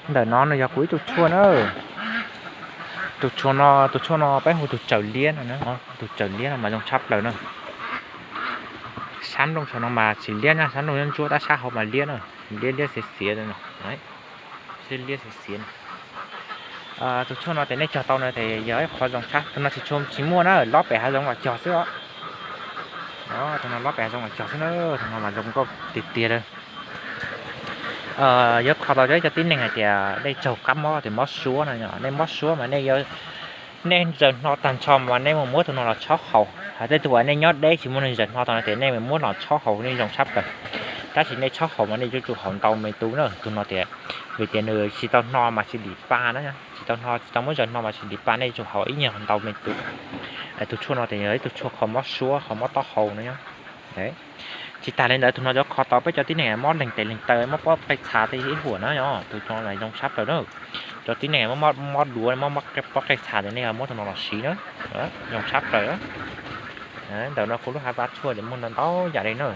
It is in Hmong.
Ntawm no no yog kuv ib tug tshuaj na. Tus tshuaj no, tus tshuaj no peb hu tus tsawm liab no, tus tsawm liab no mas zoo tshaj plaws na. Sab nplooj saum no mas tsis liab na, sab nplooj ntsuab tab sab hauv mas liab na, liab liab xiav xiav, liab xiav xiav. Tus tshuaj no ces nej cog tau no ces yog ib qho zoo tshaj, tus no tsis tshua tsis muaj na, lob pem hav zoov los cog xwb os. Tus no lob pem hav zoov los cog xwb na, tus no mas zoo nkauj tiag tiag li. Yuav kho tau cov cov tib neeg hais tias nej raug kab mob tias mob suab no, nej mob suab mas nej, nej ntsaws hno tag nrho mas nej mus muab tus no los tshob haus. Hos tej tug uas nej nyob deb tsis muaj neeg ntsaws hno tau no ces nej mus muab los tshob haus nej zoo tshaj plaws. Tab sis nej tshob haus mas nej yuav tsum haus ntau me tus na, tus no tias, vim tias nws tsis tau hno mas tsis dim pa na, tsis tau hno tsis tau muab ntsaws hno mas tsis dim pa, nej yuav tsum haus ib nyuag ntau me tus. Tus tshuaj no ces yog ib tug tshuaj kho mob suab kho mob taub hau no. Tsis tas li ntawd tus no yuav kho tau peb cov tib neeg mob leeg tes leeg taw, mob pob qej txha tej ib huam na, tus no zoo tshaj plaws na. Cov tib neeg mob duav mob pob qej txha ces nej muab tus no los siv na, zoo tshaj plaws. Ntawm no kuv lub hav pab tshuaj ces muaj ntau yam li na.